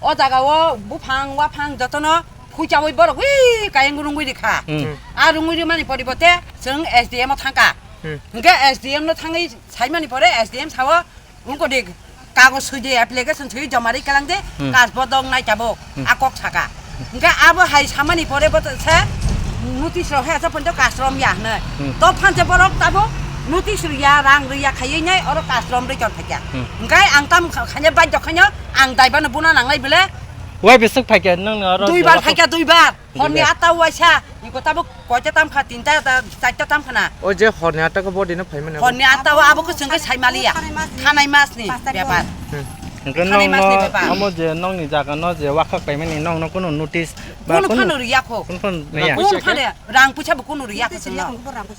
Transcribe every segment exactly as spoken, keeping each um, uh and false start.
O jaga o buphang, waphang jotono phuichaui borok ui kayeng rungui rikha. Hmm. A rungui rimani poribote chwng S D M o thangkha. Hmm. Hwnkhe S D M no thangwi saimani pore S D M sao, wngkodi kagoj swi di, application swi joma ri kalang de, Hmm. kas bodok nai tabuk, Hmm. a kok saka. Hwnkhe abo hai samani pore bo se notice rok he asa poito kas rom ya hwnwi. Hmm. To phan se borok tabuk notice rw ya, rang rw ya khaiwi nai oro kas rom rwi ton thakya. Hmm. Hwnkhe ang tam kha-, khaina baidhyo khaino ang dai bano buna nangnai bele. Wai bisik phaikya nang oro Duibar jora phaikya, duibar. Horni Duibar. Atta waisa, iko tabuk koita tam kha, tinta ta, charta tam khana. O je horni atta ko body no phaimani abo. Horni atta o abo ko chwngke saimaliya. Thanai mas ni. Thanai mas ni bepar. Hmm. Hwnkhe thanai nong mas ni no bepar. Amo je nong ni jaga no je wakhak paimani nong no kuno notice ba Kuno kuno phano riya kho. Kuno phano riya. Kuno phano rang puisa bo kuno riya kho chwng no.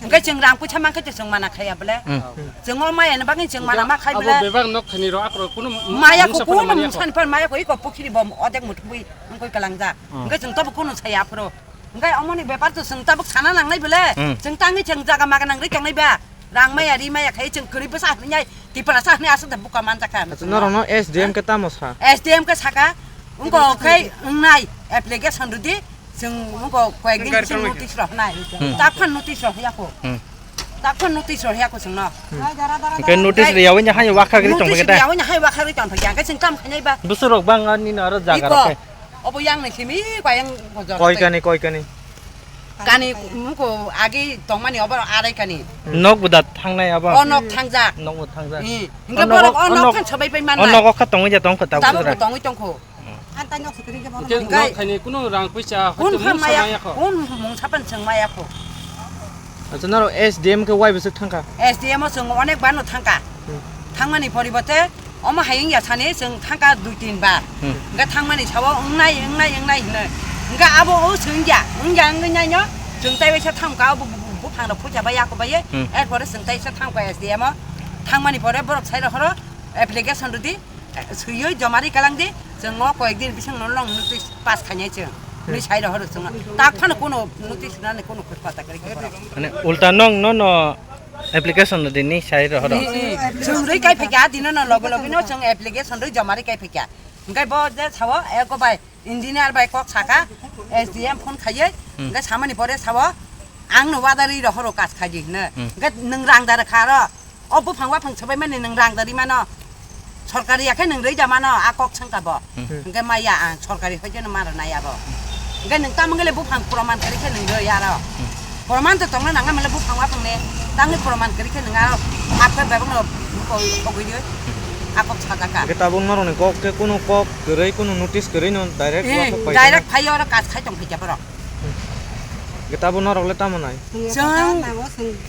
Hwnkhe chwng rang puisa mankhe chwng mana khaya bole. Hmm. Chwng o maya ni bagwi chwng mana ma khai Abo bole. Bebak nok thani ro akro kuno Maya kho mungsa phano kuno manya kho. Mungsa ni phano maya kho iko pukhiri bom odek muthubui wngkoi kalangjak. Hmm. Hwnkhe chwng tobo kuno saya aphuru. Hwnkhe omoni bepar to chwng tabuk sana nangnai bole. Hmm. Chwng tangwi chwng jaga maga nangri tongnai ba. Rang maya ri maya khai chwng kwrwi bwsa hwnwi ai Tiprasa hwnwi aswk da buka manjakha. Acha norokno S D M khe tamo sa? S D M khe saka. Wngkok khai wngnai application rwdi. Chwng wngkok koyek din bising notice rok hnai. Hmm. Takhan notice rok ya kho. Hmm. Takhan notice rok ya kho chwngno. Hwnkhe notice riyawi ni hai wakhagri tong Notice phai khe ta? Riyawi ni hai wakhagri tong phai khe chwng kam khainai ba. Bwswk rok bang ani no aro jaga rok khe. Iko. Obo yang ni simi ko yang bojor. Koi kani, koi kani. Kani muko agi tongmani obo arai kani. Nok buda thangnai abo. O nok thangjak. Nok bu thangjak. Ih, hingke borok o nok khan sabai pai mannai. O nok kha tongwi ja tongkho ta. Tabuk tongwi tongkho. Hingke nok khaini kuno rang puisa kun mungsa maya kho. Kun mungsa pan chwng maya kho. Acha naro S D M khe wai bwswk thangkha? S D M o chwng onek bar no thangkha. Hmm. Thangmani poribote omo hayung ya sani chwng thangkha dui tin bar. Hmm. Hingke thangmani sao wngnai, wngnai, wngnai hino. Hingke abo o chwng ya, wng ya wngwi nai no chwng tai waisa thangkha abo bu-, bu-, buphang rok phuja bai yako bai ye. Hmm. Erpore chwng tai waisa thangkha S D M o. Thangmani pore borok sai rok horo application rwdi. Swiwi joma ri kalang di, chwng o koyek din bising no long notice pass khainai chwng. Hwnwi sai rohoro chwng. Tak phano kuno notice nani kuno khoj pata kwrwi khe borok. Mane ulta nong no no application no dini sai rohoro. Ni, ni. Chwng rwi kai phikya, dino no logo logo no chwng application rwi joma ri kai phikya. Hingke bo je sao, eko bai engineer bai kok saka, S D M phone khaiye, Hmm. hingke samani pore sao, ang no wada ri rohoro kas khaidi hino. Hmm. Hingke nwng rang da rwkha aro. O buphang waphang swbaimani nwng rang da ri mano. Sorkari ya khe nwng rwi da mano, a kok swngkha bo. Hmm. Hwnkhe maya ang sorkari hoi jeno maro nai abo. Hwnkhe nwng tamo wngkhe le buphang proman kwrwi khe nwng rwi aro. Hmm. Proman to tongna nang male buphang waphang ni. Tangni proman kwrwi khe nwng aro. Hap khe bebak no bukoi thogwi rwi. A kok sajak kha. Hwnkhe tabuk norokni kok khe kunu kok kwrwi kunu notice kwrwi no direct Eh, waphang pai direct kha. Phai oro kas khai tong phai khe borok. Hwnkhe tabuk norok le tamo nai? Chwng,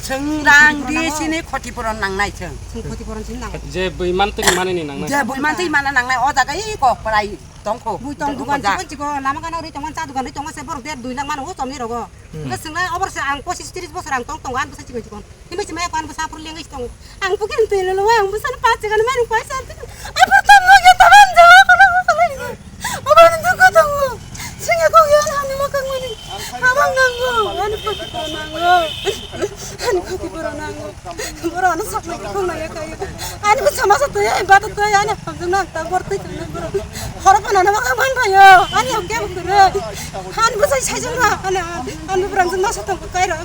chwng rang di sini khoti puron nangnai chwng. Chwng khoti puron sini nangnai. Je bui mantri manini nangnai. Je bui mantri mana nangnai, o jaga i kok prai tongkho. Bui tong dukan chikon chikon lama gana ri tongma cha dukan ri tongma se borok der dui lakh mano o chomni rogo. Hmm. Hwnkhe chwng nai obor se ang pochis tris bosor ang tong tongo ang bwsa chikon chikon. Himai se maya kwan bwsa phuru lengwi tong. Ang pukin twi lolo ang bwsa no pachi gana mani kwai sa. Aphuru tamo ge taban jawa kono kono. Obo ni duka tongo. Singa kok yan hamni makang mani. Abang nango. Ani pati pura nango. Ani pati pura nango. Boro ano sakna kok na ya kayo. Ani bwsa masa to ya bata to ya ani hamjung nang ta bor twi twi boro. Horo pana na makang man phayo. Ani oke bukure. Ani bwsa sai jung na. Ani ani bwrang jung na sa tong kai ro.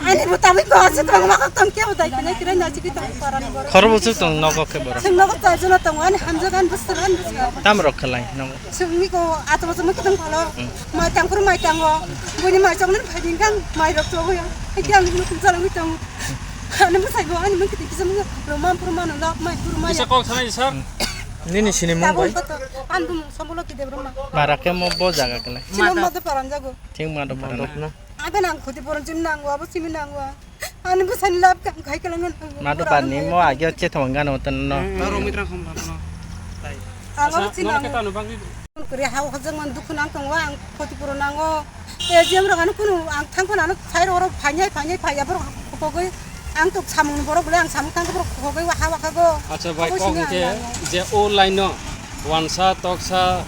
Ani bo tabuk ko ase tong ma tong ke bo dai kene kire na chiki tong paran boro. Khoro bo chuk tong nogo ke boro. Sing nogo ta jona tong ani hamjak ani bwswk ani bwswk. Tam rok khalai nogo. Sing ni ko ato bo sing tong palo. Hmm. Mai tang pur mai tang go. Boni mai chong nan phai ding kan mai rok to go ya. Ai yang ni kum jalo ni tong. Ani bo sai bo ani mung kiting kisa mung ro man pur man lo mai pur mai. Bisa kok sanai sir. Nini sini mung bai. An dum sambolo ki de bro ma. Mara ke mo bo jaga khalai. Sino ma de paran jago. Thing ma do paran. Mandop na. Abe nang khoti poron chim nang wa, bo simi nang wa. Ani bwsani lab kam khai kala nang. Ma do barni mo agyo che thong gano tan no. Taro mitra khom thano. Tai. Ang abo chim nang. Keta no bangwi. Kore ha o khajang man dukhu nang tong wa, ang khoti poron nang o. E jam rok ano kunu ang thang phano ano sai ro ro phanyai phanyai phaya borok khogoi. Ang tok samung borok bole ang samung thang borok khogoi wa ha wa khago. Acha bai kok hingke je o line no. Wansa, toksa,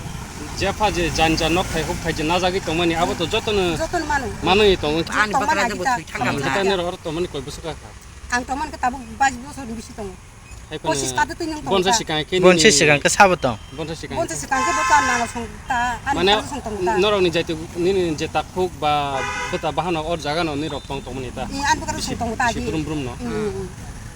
jepha je janja nok thai huk thai je najagwi tongmani, abo to jotono jotono mano. Manwi tongo. Ani tongmani bakra agi jebo ta. Thwi thangkha. Ang khe tani rohor tongmani koi bwswk kha. Ang tongmani khe tabuk bais bosor ni bisi tongo. Hai phano Posis kati twi nung tongo bonsa ta. Sikang khe Bonsa nini sikang khe sabo tong. Bonsa sikang Bonsa khe. Sikang khe bo ta nang song ta, ani Mane song tong ta. Norok ni jaitu nini je takhuk ba beta bahano or jaga no nirok tong tongmani ta. Ih, ani bwkha rok song tongo ta agi. Sitrum brum no. Hmm, hmm, hmm.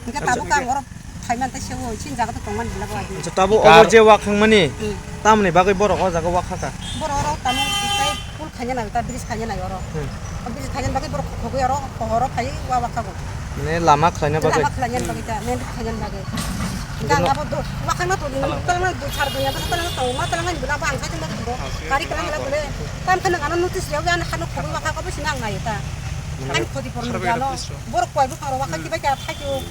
Hingke tabuk ang oro phaiman ta sewo, sin jaga to tongmani bwla bo agi. Acha tabuk Kar- oro je wakhang mani. Hmm. Tamni bagwi borok o jaga wakhaka. Borok oro tamo tai pul khaina nang ta, bridge khaina nang oro. Hmm. O bridge khaina bagwi borok khogwi oro, pohoro phai wa wakhago. Mane lama khlaina bagwi. Lama khlaina bagwi ta, main road khlaina bagwi. Gang abo do, wakhang na to, talangna do, sar do, ya, talangna to, ma talangna ni bwla bo ang sai ma do. Gari talangna bwle, tam khana ano notice ya, ano khogwi wakhago bo sinang nai ta. Ani khoti porno jalo. Borok koi bo kharo wakha kibai ka thai.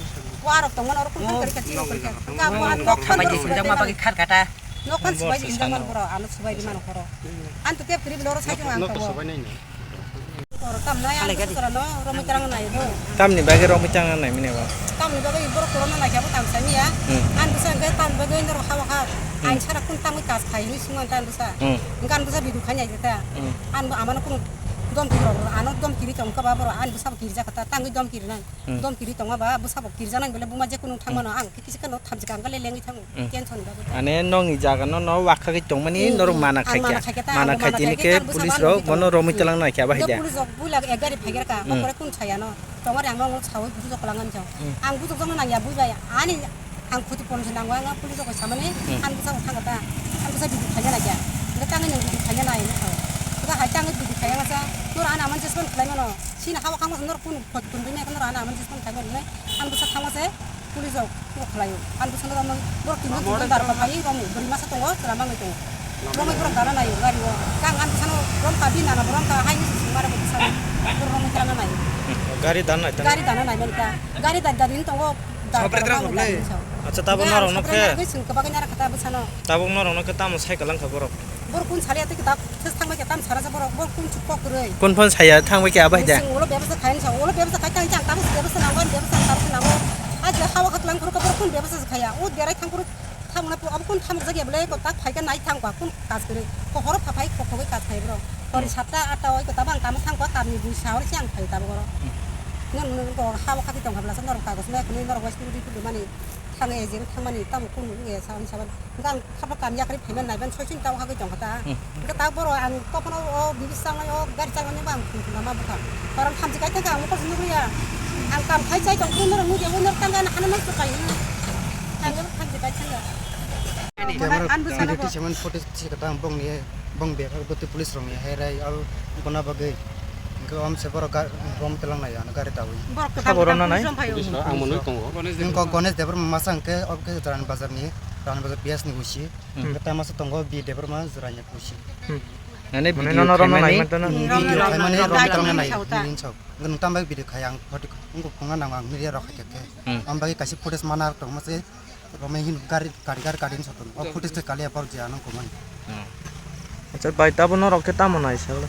Warok tongmani oro kung kari ka tino kari ka. Ka bo ang nok khan bagi sinjak ma bagi khar kata. Nok khan sibai sinjak man boro ano sibai di mano koro. An to kep kri biloro sai jong ang to. Koro tam nai ang to koro no romi tarang nai do. Tamni bagi romi tarang nai mine ba. Tamni bagi borok koro no nai ka bo tam sai ya. Hmm. An bisa ke tam bagi ndor hawa ha. Hmm. Ang sara kun tam kas khai ni sungan tan bisa. Hmm. Gan bisa bidu khanya jeta. Hmm. An bo amano kun dom kiri ano dom kiri tong ka ba boro an bisa kiri jakata tangwi dom kiri nai. Hmm. Dom kiri tongma ba bwsabo kirjanai bole buma jekunu thangmano ang kisa kano thamjika ang le lengwi thango. Hmm. Tension ni bagwi. Ane nokni jaga no, no wakha khe tongmani Hmm, norok hmm. Mana Ang khaikha. Mana khaikha ta, Mana ang khaitini mana khe khaikha, police ang rok buji bono tongmani. Romi Hmm. Talang naikha bahai Bo da. Police rok buila ek gari phaikha ka, Hmm. bokore kun saya no. Tongari ang nong sawi bujok kolangani jang. Hmm. Ang bujok jong nang ya bujai. Ani ang khuti pon se nango ang police rok samani Hmm. ang bujok thangata. Ang bujok bidi khaina naikha. Nge tangi nang bidi khaina nai no. Ga hai tangi bidi khaina sa. Nor ana man jesman khlaimano. Sini hawa kamo nor kun Khot kun bini ekon rana aman jisman khai bini. An bwsa thangma se police rok tong khlaio. An bwsa no rok borok tin jon chwng bar kok khai rok bwrwi masa tongo chwla mangwi tongo. Rok borok dana naio gari o. Kang an bwsa no rom ka bini nana borom ka hai ni sing mara bwsa no. Borok rok tana naio. Gari dan nai tang. Gari dana nai mani ka. Gari da gari ni tongo. Sabri tra problem. Acha tabuk norok no khe. Sing kebak nara kata bwsa no. Tabuk norok no khe tamo cycle lang kha borok. Borok kun sali ati kitab. Thang bai khe tam sara sa borok, borok kun chuk kok kwrwi. Kun phone saya thang bai khe abai da. Sing ulo bebsa khai sa, ulo bebsa khai tang chang tam bebsa nango, bebsa tam nango. A je hawa kha tlang khuru ka borok kun bebsa khai ya. O derai thang khuru thang na pu, ab kun thang jak ya bole ko tak khai ka nai thang ba kun kas kwrwi. Ko horo pha phai ko khogwi kas khai borok. Hori satta atta oi ko tabang tam thang ko tam ni bui sa hori siang khai tabok oro. Ngon ngon ko hawa kha tong kha bla sa norok kagos le khuni norok wai suri di mani thang e jeng thang mani tam kun e sa sa. Gang thapa kam yakri phaima naiban soisin tau hagwi tongkha ta. Hmm. Hingke ta boro ang topono o bibis changnai o gari changnai ba ang thum thum ma bukha. Parang thamchi kai thangka ang mokol nukliya. Ang kam khai chai tong kun norok nukya o norok tangka na hana nokso kai. Ang thamchi kai thangka. Camera An bwsano video bo. Tisaman footage si kata ang bongni bong bepar bwtwi police rokni hai rai al bona bagwi. Hingke om se borok ga-, bom telang nai ano gari tawi. Borok kwtal Sabo kwtal rwna nai? Police rok phaio. Police rok ang monwi tongo. Hingke Ganesh Debbarma masa hingke obke Rani Bazar ni, Rani Bazar P S ni usi. Hmm. Hingke tai masa tongo B Debbarma Jirania usi. Hmm. Nane Mane video nono rono khaimani nai mantano. Hmm, video khaimani rono rono nai nai. Nini sok. Hingke nung tambai video khai ang photo wngkuk phunga nang ang media rok hai khe. Hmm. Am bagwi kaisa footage mana tongma se romai hin gari gari gari gari hin soton. O footage te kaliya pau je anang kumani. Hmm. Acha bai tabo norok khe tamo nai salo.